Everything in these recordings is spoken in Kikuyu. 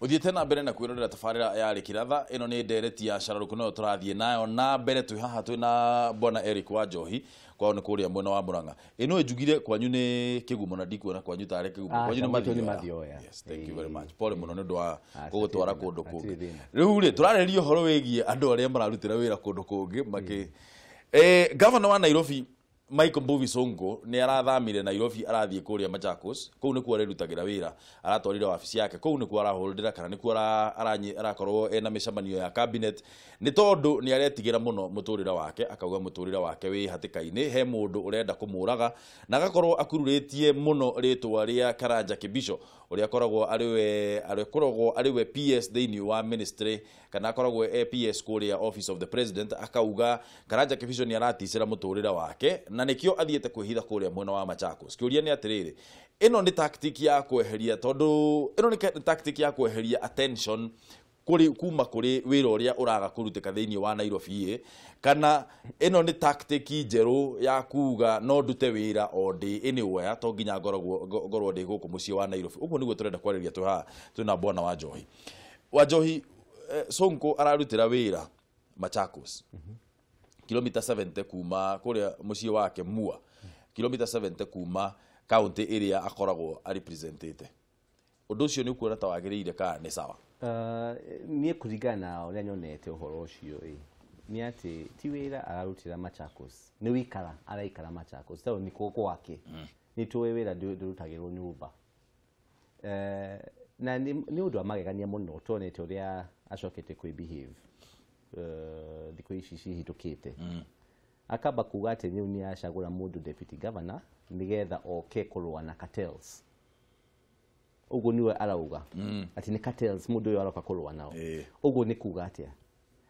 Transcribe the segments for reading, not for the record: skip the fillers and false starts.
Uthiete na mbere na kwirorera tabarira ya Rĩkĩratha ĩno nĩ ndereti ya Cararuku no tũrathiĩ nayo na mbere twĩ haha twĩ na bwana Eric Wanjohi kwao nĩ kũrĩa mwena wa Murang'a. Ĩno ĩnjugire kwanyu nĩ kĩgumo na ndikuona kwanyu tarĩ kĩgumo, kwanyu nĩ Mathioya. Yes, thank you very much. Pole mũno nĩ ũndũ wa gũgũtwara kũndũ kũngĩ. Rĩu rĩ tũrarĩrĩria ũhoro wĩgiĩ andũ arĩa mararutĩra wĩra kũndũ kũngĩ makĩ Governor wa Nairobi Michael Mbuvi Sonko ni arathamire Nairobi arathiĩ kũrĩa Machakos kũu nĩkuo arerutagĩra wĩra, aratwarire wabici yake kũu nĩkuo araholdera kana nĩkuo arakorwo ena mĩcemanio ya cabinet nĩ tondũ nĩ aretigĩra mũno mũtũrĩre wake, akauga mũtũrĩre wake wĩ hatĩka-inĩ, he mũndũ ũrenda kũmũraga na agakorwo akururĩtie mũno rĩtwa rĩa Karanja Kibicho ũrĩa akoragwo arĩ we PS thĩinĩ wa ministry kana akoragwo e PS kũrĩa Office of the President, akauga Karanja Kibicho nĩ araticĩra mũtũrĩre wake na nikio athiete kwĩhitha kũrĩa mwena wa Machakos. Kĩũria nĩ atĩrĩrĩ, ĩno nĩ tactic ya kweheria tondũ ĩno nĩ tactic ya kweheria attention kũrĩ kuma kũrĩ wĩra ũrĩa ũraga kũrutĩka thĩinĩ wa Nairobi, kana ĩno nĩ tactic njerũ ya kuga no ndute wĩra o ndĩ anywhere to nginya ngorwo ndĩ gũkũ mũciĩ wa Nairobi. Ũguo nĩguo tũrenda kwarĩria twĩ haha twĩna bwana Wanjohi. Wanjohi, Sonko ararutĩra wĩra Machakos kilomita 70 kuma kuria muciĩ wake Mua, kilomita 70 kuma county ĩrĩa akoragwo arepresentete. Ũndũ ũcio nĩ ũkuona ta wagĩrĩire kana nĩ sawa? Niĩ kũringana na ũrĩa nyonete ũhoro ũcio ĩ nĩ atĩ ti wĩra ararutĩra Machakos, nĩ wĩikara araikara Machakos tondũ nĩ gwake, nĩ tũĩ wĩra ndũrutagĩrwo nyũmba. Na nĩ ũndũ wa magegania mũno tuonete ũrĩa acokete kwĩ behave thikũ ici cihĩtũkĩte. Akamba kuga atĩ rĩu nĩ acagũra mũndũ deputy governor nĩgetha oke kũrũa na cartels. Ũguo nĩwe arauga atĩ nĩ cartels mũndũ ũyũ aroka kũrũa nao. Ũguo nĩ kuga atĩa?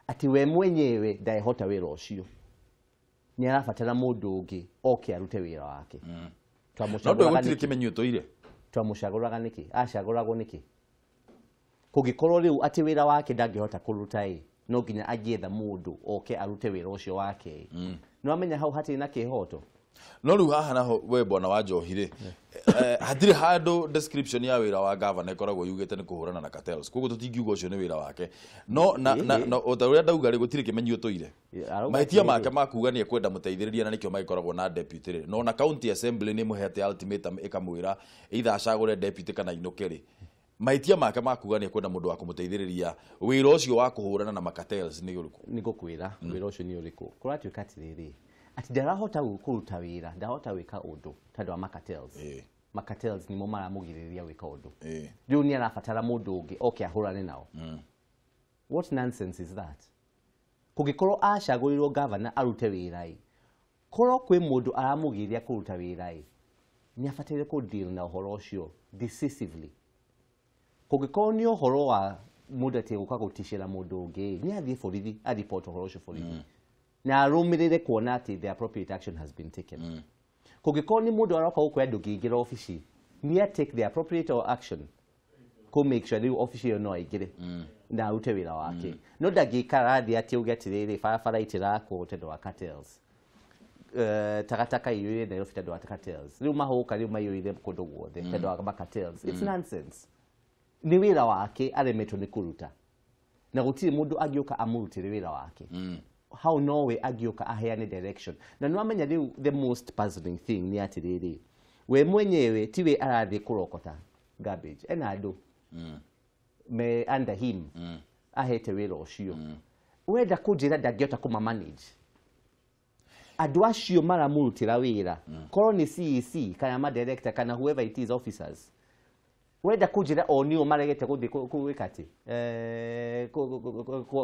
Atĩ we mwenyewe ndahota wĩra ũcio, nĩ arabatara mũndũ ũngĩ oke arute wĩra wake. Twamũcagũraga nĩkĩ? Acagũragwo nĩkĩ? Kũngĩkorwo rĩu atĩ wĩra wake ndangĩhota kũruta ĩ, no nginya angĩetha mũndũ oke arute wĩra ũcio wake. No amenya hau hatirĩ na kĩhoto. No rĩu haha naho we bwana Wanjohi rĩ, hatirĩ handũ description ya wĩra wa governor ĩkoragwo yugĩte nĩ kũhũrana na cartels, koguo tũtingiuga ũcio nĩ wĩra wake. No na o ta ũrĩa ndauga rĩ, gũtirĩ kĩmenyi ũtũire mahĩtia make ma kuga nĩ ekwenda mũteithĩrĩria na nĩkĩo magĩkoragwo na deputy rĩ, no na county assembly nĩ mũhete ultimatum ĩkamwĩra either acagũre deputy kana inũke rĩ, mahĩtia make ma kuga nĩ ekwenda mũndũ wa kũmũteithĩrĩria wĩra ũcio wa kũhũrana na macartels nĩ ũrĩkũ? Nĩ ngũkwĩra wĩra ũcio nĩ ũrĩkũ. Kũratuĩka atĩrĩrĩ, atĩ ndarahota kũruta wĩra, ndarahota gwĩka ũndũ tondũ wa macartels. Macartels nĩmo maramũgirĩrĩria gwĩka ũndũ. Rĩu nĩ arabatara mũndũ ũngĩ oke ahũrane nao. What nonsense is that? Kũngĩkorwo acagũrirwo governor arute wĩra ĩ, korwo kwĩ mũndũ aramũgirĩrĩria kũruta wĩra ĩ, nĩ abataire kũ deal na ũhoro ũcio decisively. Kũngĩkorwo nĩ ũhoro wa mũndũ atĩ gũka gũticĩra mũndũ ũngĩ, nĩ athiĩ borithi a report ũhoro ũcio borithi na arũmĩrĩre kuona atĩ the appropriate action has been taken. Kũngĩkorwo nĩ mũndũ aroka gũkwĩra ndũngĩingĩra obici, nĩ a take the appropriate action kũ make sure rĩu obici ĩyo no aingĩre na arute wĩra wake. No ndangĩikara thĩ atĩ auge atĩrĩrĩ, barabara itirakwo tondũ wa cartels, takataka iyũire Nairobi tondũ wa cartels, rĩu mahũka rĩu maiyũire kũndũ guothe tondũ wa cartels. It's nonsense. Nĩ wĩra wake aremetwo nĩ kũruta na gũtirĩ mũndũ angĩũka amũrutĩre wĩra wake. How no we angĩũka aheane direction. Na nĩ wamenya rĩu the most puzzling thing nĩ atĩrĩrĩ, we mwenyewe tiwe arathiĩ kũrokota garbage, ena andũ me under him ahete wĩra ũcio. Wenda kũnjĩra ndangĩhota kũma manage andũ acio maramũrutĩra wĩra, korwo nĩ CEC kana ma director kana whoever it is officers, wenda kũnjĩra o nĩo maregete gũthiĩ gwĩka atĩ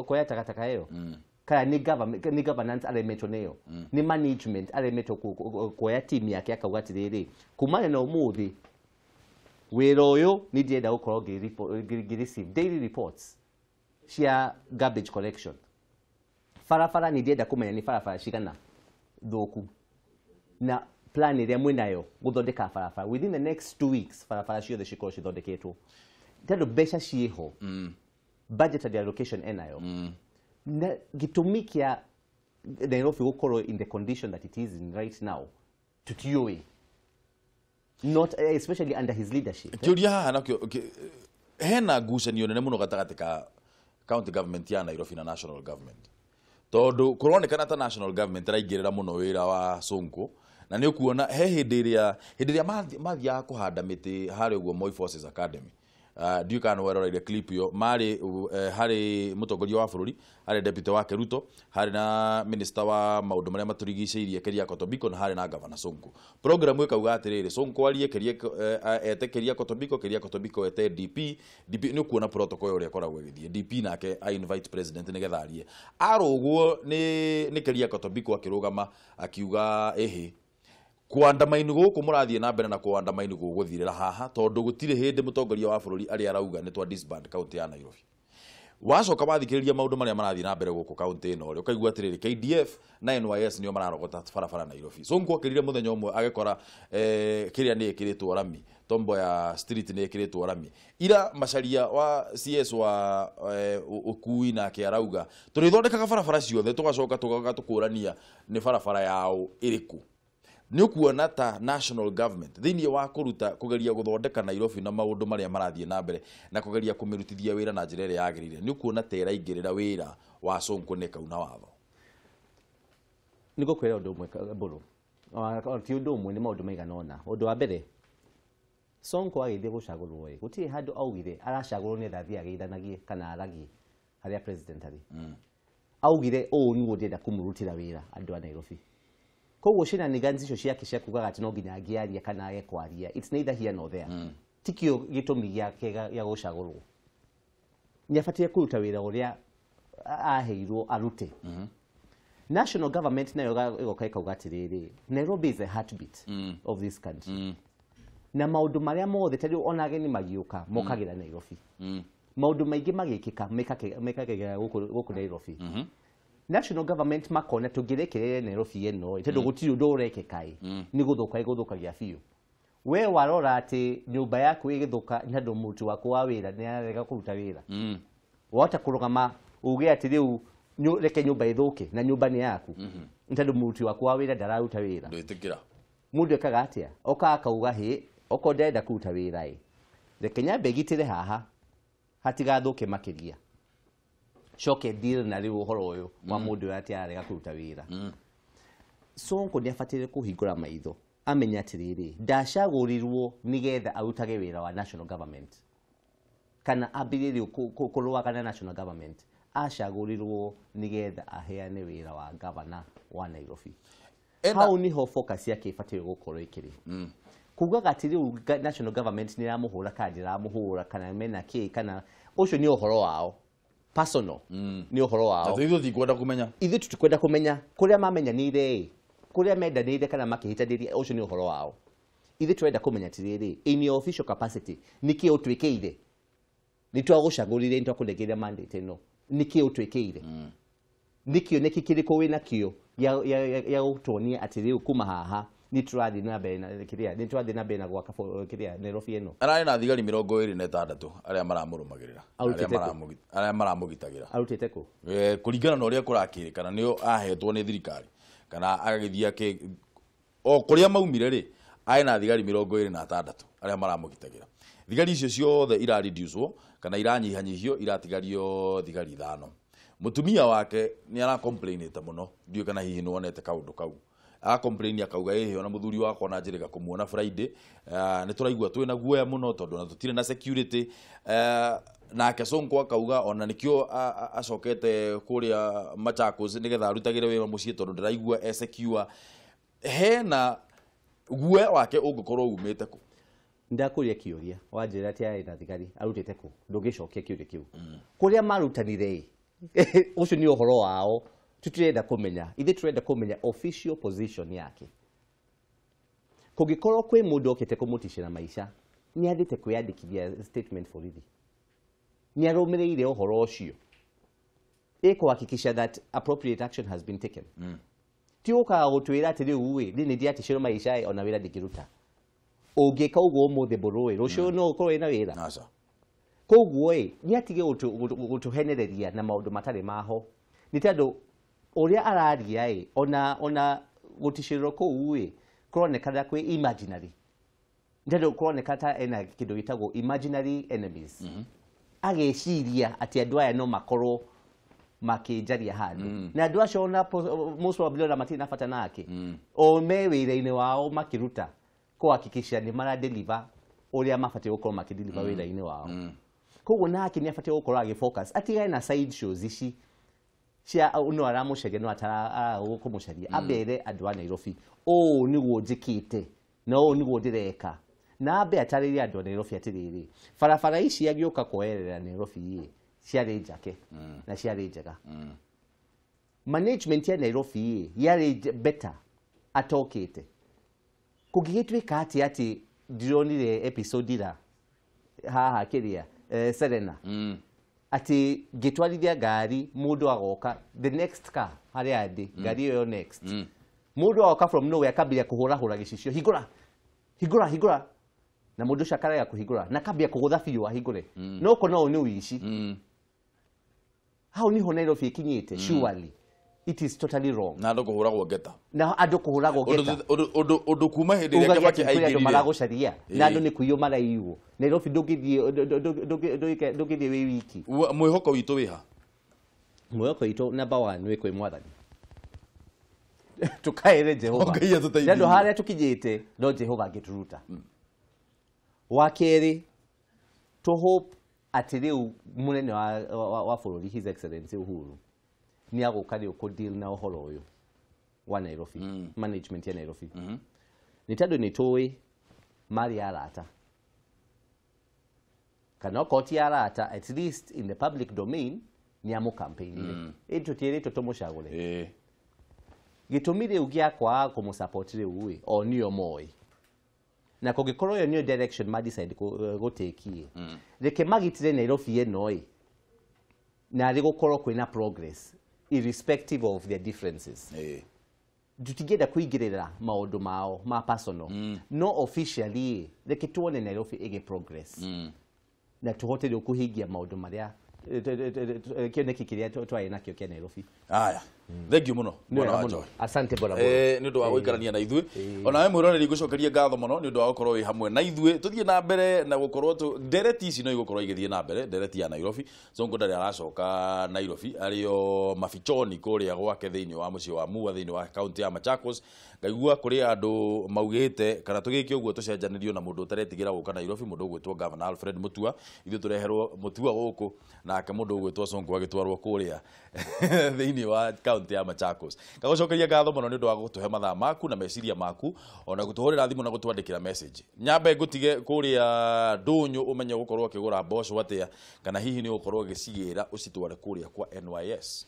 kuoya takataka ĩyo, kana nĩ governance aremetwo nĩyo, nĩ management aremetwo kuoya team yake akauga atĩrĩrĩ, kumana na ũmũthĩ wĩra ũyũ nĩ ndĩrenda gũkorwo ngĩ receive daily reports cia garbage collection. Barabara nĩ ndĩrenda kũmenya nĩ barabara cigana thũku na plan ĩrĩa mwĩnayo gũthondeka barabara within the next 2 weeks, barabara ciothe cikorwo cithondeketwo. Tondũ mbeca ciĩho, budgetary allocation enayo, na gĩtũmi kĩa Nairobi gũkorwo in the condition that it is in right now tutiũĩ, not especially under his leadership. Kĩũria haha nakĩo hena ngucanio nene mũno gatagatĩ ka county government ya Nairobi na national government, tondũ kũronekana ta national government ĩraingĩrĩra mũno wĩra wa Sonko, na nĩ ũkuona he hĩndĩ ĩrĩa mathiaga kũhanda mĩtĩ harĩa ũguo Moi Forces Academy. Ndiũĩ kana nĩ weroreire clip ĩyo, marĩ harĩ mũtongoria wa bũrũri, harĩ deputy wake Ruto, harĩ na minister wa maũndũ marĩa matũrigicĩirie Keriako Tobiko, na harĩ na governor Sonko. Program ĩkauga atĩrĩrĩ, Sonko arie, ete Keriako Tobiko, Keriako Tobiko ete DP, DP nĩ ũkuona protocol ũrĩa ĩkoragwo ĩgĩthiĩ. DP nake a invite president nĩgetha arie. Arũgwo nĩ Keriako Tobiko akĩrũgama akiuga ĩhĩ, kuandamaini gũkũ mũrathiĩ na mbere na kuandamaini gũgũthirĩra haha, tondũ gũtirĩ hĩndĩ mũtongoria wa bũrũri arĩa arauga nĩ twa disband county ya Nairobi. Wacoka wathikĩrĩria maũndũ marĩa marathiĩ na mbere gũkũ county ĩno rĩ, ũkaigua atĩrĩrĩ, KDF na NYS nĩo mararogota barabara Nairobi. Sonko okĩrire mũthenya ũmwe agĩkora kĩrĩa nĩ ĩkĩrĩtwo rami, Tomboya Street nĩ ĩkĩrĩtwo rami. Ira Macharia wa CS wa ũkui nake arauga tũrĩthondekaga barabara ciothe tũgacoka tũgoka tũkũrania nĩ barabara yao ĩrĩkũ. Nĩ ũkuona ta national government thĩinĩ wa kũruta kũgeria gũthondeka Nairobi na maũndũ marĩa marathiĩ na mbere na kũgeria kũmĩrutithia wĩra na njĩra ĩrĩa yagĩrĩire, nĩ ũkuona ta ĩraingĩrĩra wĩra wa Sonko nĩ kauna watho. Nĩ ngũkwĩra ũndũ ũmwe Mbũrũ, ti ũndũ ũmwe, nĩ maũndũ maigana ũna. Ũndũ wa mbere, Sonko agĩthiĩ gũcagũrwo ĩ, gũtirĩ handũ augire aracagũrwo nĩgetha athiĩ ageithanagie kana aragie harĩa president arĩ. Augire ũũ nĩguo ndĩrenda kũmũrutĩra wĩra andũ a Nairobi. Koguo shenanigans icio ciake cia kugaga atĩ no nginya angĩaria kana age kwaria, it's neither here nor there. Tikio gĩtũmi gĩake gĩa gũcagũrwo. Nĩ abatiĩ kũruta wĩra ũrĩa aheirwo arute. National government nayo ĩgoka ĩkauga atĩrĩrĩ, Nairobi is the heartbeat of this country. Na maũndũ marĩa mothe ta rĩu ona ageni magiũka mokagĩra Nairobi. Maũndũ maingĩ magĩkĩka mekagĩra gũkũ Nairobi. National government makona tũngĩrekereria Nairobi ĩno tondũ gũtirĩ ũndũ ũrekĩka ĩ, nĩ gũthũka ĩgũthũkagia biũ. We warora atĩ nyũmba yaku ĩgĩthũka nĩ tondũ mũruti waku wa wĩra nĩ ararega kũruta wĩra. Wahota kũrũgama uge atĩ rĩu reke nyũmba ĩthũke na nyũmba nĩ yaku nĩ tondũ mũruti waku wa wĩra ndararuta wĩra. Ndwĩtĩkĩra. Mũndũ ekaga atĩa? Okaga akauga hĩ, okorwo ndarenda kũruta wĩra ĩ, reke nyambe ngitĩre haha hatigathũke makĩria, coke deal na rĩu ũhoro ũyũ wa mũndũ ũyũ atĩ ararega kũruta wĩra. Sonko nĩ abataire kũhingũra maitho amenye atĩrĩrĩ, ndacagũrirwo nĩgetha arutage wĩra wa national government kana ambĩrĩrie kũrũaga na national government. Acagũrirwo nĩgetha aheane wĩra wa governor wa Nairobi. Hau niho focus yake ĩbataire gũkorwo ĩkĩrĩ. Kugaga atĩ rĩu national government nĩ ĩramũhũra kana ndĩramũhũra kana mena kĩ kana ũcio nĩ ũhoro wao personal, nĩ ũhoro wao. Ithuĩ tũtikwenda kũmenya. Ithuĩ tũtikwenda kũmenya kũrĩa mamenyanĩire ĩ, kũrĩa mendanĩire kana makĩhĩtanĩria, ũcio nĩ ũhoro wao. Ithuĩ tũrenda kũmenya atĩrĩrĩ, in your official capacity nĩkĩ ũtwĩkĩire? Nĩ twagũcagũrire, nĩ twakũnengeire mandate ĩno, nĩkĩ ũtwĩkĩire? Nĩ kĩoneki kĩrĩkũ wĩnakĩo gĩa gũtuonia atĩ rĩu kuma haha nĩ tũrathiĩ na mbere na kĩrĩa, nĩ tũrathiĩ na mbere na gwaka kĩrĩa Nairobi ĩno. Ararĩ na thigari 26 arĩa maramũrũmagĩrĩra, arĩa maramũgitagĩra. Arutĩte kũ? Kũringana na ũrĩa kũrakĩrĩkana nĩo ahetwo nĩ thirikari kana agagĩthiĩ o kũrĩa maumire rĩ, arĩ na thigari 26 arĩa maramũgitagĩra. Thigari icio ciothe irareducwo kana iranyihanyihio, iratigario thigari 5. Mũtumia wake nĩ aracomplainĩte mũno, ndiũĩ kana hihi nĩ wonete kaũndũ kau. Acomplain akauga ĩhĩ ona mũthuri wakwa na njĩrĩga kũmuona Friday, nĩ tũraigua twĩna guoya mũno tondũ ona tũtirĩ na security. Nake Sonko akauga ona nĩkĩo acokete kũrĩa Machakos nĩgetha arutagĩre wĩra mũciĩ tondũ ndĩraigua e secure. Hena guoya wake ũngĩkorwo umĩte kũ? Ndakũria kĩũria wanjĩra atĩ arĩ na thigari arutĩte kũ, ndũngĩcokia kĩũria kĩu. Kũrĩa marutanire ĩ, ũcio nĩ ũhoro wao, tũtirenda kũmenya. Ithuĩ tũrenda kũmenya official position yake. Kũngĩkorwo kwĩ mũndũ okĩte kũmũticĩra maica, nĩ athiĩte kwĩyandĩkithia statement borithi, nĩ arũmĩrĩire ũhoro ũcio, ĩkũhakikisha that appropriate action has been taken. Ti ũkaga gũtwĩra atĩ rĩu ĩ, niĩ nĩ ndiaticĩrwo maica ĩ, ona wĩra ndingĩruta. Ũngĩka ũguo ũmũthĩ Mbũrũ ĩ, rũciũ no ũkorwo wĩna wĩra. Koguo ĩ nĩ atige gũtũhenereria na maũndũ matarĩ maho, nĩ tondũ ũrĩa araria ĩ ona gũticĩrĩrwo kũu ĩ kũronekana kwĩ imaginary, nĩ tondũ kũroneka ta ena kĩndũ gĩtagwo imaginary enemies. Ageciria atĩ andũ aya no makorwo makĩnjaria handũ, na andũ acio ona most probably ona matirĩ na bata nake, o me wĩra-inĩ wao makĩruta kũhakikisha nĩ maradeliver ũrĩa mabatiĩ gũkorwo makĩdeliver wĩra-inĩ wao. Koguo nake nĩ abatiĩ gũkorwo agĩfocus, atigane na side shows ici cia no aramũcaria no atara kũmũcaria, ambere andũ a Nairobi ũũ nĩguo njĩkĩte na ũũ nĩguo ndĩreka, na ambe atarĩrie andũ a Nairobi atĩrĩrĩ, barabara ici agĩũka kuoerera Nairobi ĩ ciarĩ njake na ciarĩ njega. Management ya Nairobi ĩ yarĩ better atokĩte. Kũngĩgĩtuĩka atĩ atĩ ndironire episode ira haha kĩrĩa Serena, atĩ ngĩtwarithia ngari mũndũ agoka the next car harĩa ndĩ ngari ĩyo next, mũndũ agoka from nowhere akambia kũhũrahũra gĩcicio, hingũra hingũra hingũra, na mũndũ ũcio akarega kũhingũra na akambia kũgũtha biũ ahingũre, no ũkona ũyũ nĩ ũici. Hau niho Nairobi ĩkinyĩte. Surely it is totally wrong. Na andũ kũhũragwo ngeta, na andũ kũhũragwo ngeta, ũndũ kuma hĩndĩ ĩrĩa Kibaki aingĩrire andũ maragũcaria na andũ nĩ kũiywo maraiywo. Nairobi ndũngĩthiĩ wĩ wiki. Mwĩhoko witũ wĩha? Mwĩhoko witũ number 1 wĩ kwĩ Mwathani, tukaĩre Jehova, tondũ harĩa tũkinyĩte no Jehova angĩtũruta. Wa kerĩ, to hope atĩ rĩu mũnene wa bũrũri His Excellency Uhuru nĩ agũka rĩu kũ deal na ũhoro ũyũ wa Nairobi, management ya Nairobi. Nĩ tondũ nĩ tũĩ marĩ arata, kana okorwo ti arata, at least in the public domain nĩ amũcampaignire, ĩ tũtiĩrĩtwo tũmũcagũre. Gĩtũmi rĩu gĩa kwaga kũmũsupport rĩu ĩ o nĩo moĩ, na kũngĩkorwo ĩyo nĩyo direction ma decide gũtĩkie, reke magitĩre Nairobi ĩno ĩ na arĩ gũkorwo kwĩna progress irrespective of their differences. Tũtingĩenda kũingĩrĩra maũndũ mao ma personal, no officially reke tuone Nairobi ĩgĩ progress na tũhote rĩu kũhingia maũndũ marĩa kĩoneki kĩrĩa twarĩ nakĩo kĩa Nairobi. Aya, thank you mũno bwana wa Joy. Asante bwana. Nĩ ũndũ wa gũikarania na ithuĩ. Ona we mwĩroreri ngũcokerie ngatho mũno nĩ ũndũ wa gũkorwo wĩ hamwe na ithuĩ. Tũthiĩ na mbere na gũkorwo ndereti ici no igũkorwo igĩthiĩ na mbere, ndereti ya Nairobi. Sonko ndarĩ aracoka Nairobi, arĩo mabichoni kũrĩa gwake thĩinĩ wa mũciĩ wa Mua thĩinĩ wa kaunti ya Machakos. Ngaigua kũrĩ andũ maugĩte kana tũgĩke ũguo tũcenjanĩrio na mũndũ ũtaretigĩra gũka Nairobi, mũndũ ũgwĩtwo Governor Alfred Mutua. Ithuĩ tũreherwo Mutua gũkũ nake mũndũ ũgwĩtwo Sonko agĩtwarwo kũrĩa thĩinĩ wa kaunti ya Machakos. Ngagũcokeria ngatho mũno nĩ ũndũ wa gũtũhe mathaa maku na meciria maku, ona gũtũhũrĩra thimũ na gũtwandĩkĩra message. Nyambe ngũtige kũrĩa ndũnyũ ũmenye gũkorwo ũkĩgũra mboco atĩa, kana hihi nĩ ũgũkorwo ũgĩcigĩra ũcitware kũrĩa kwa NYS.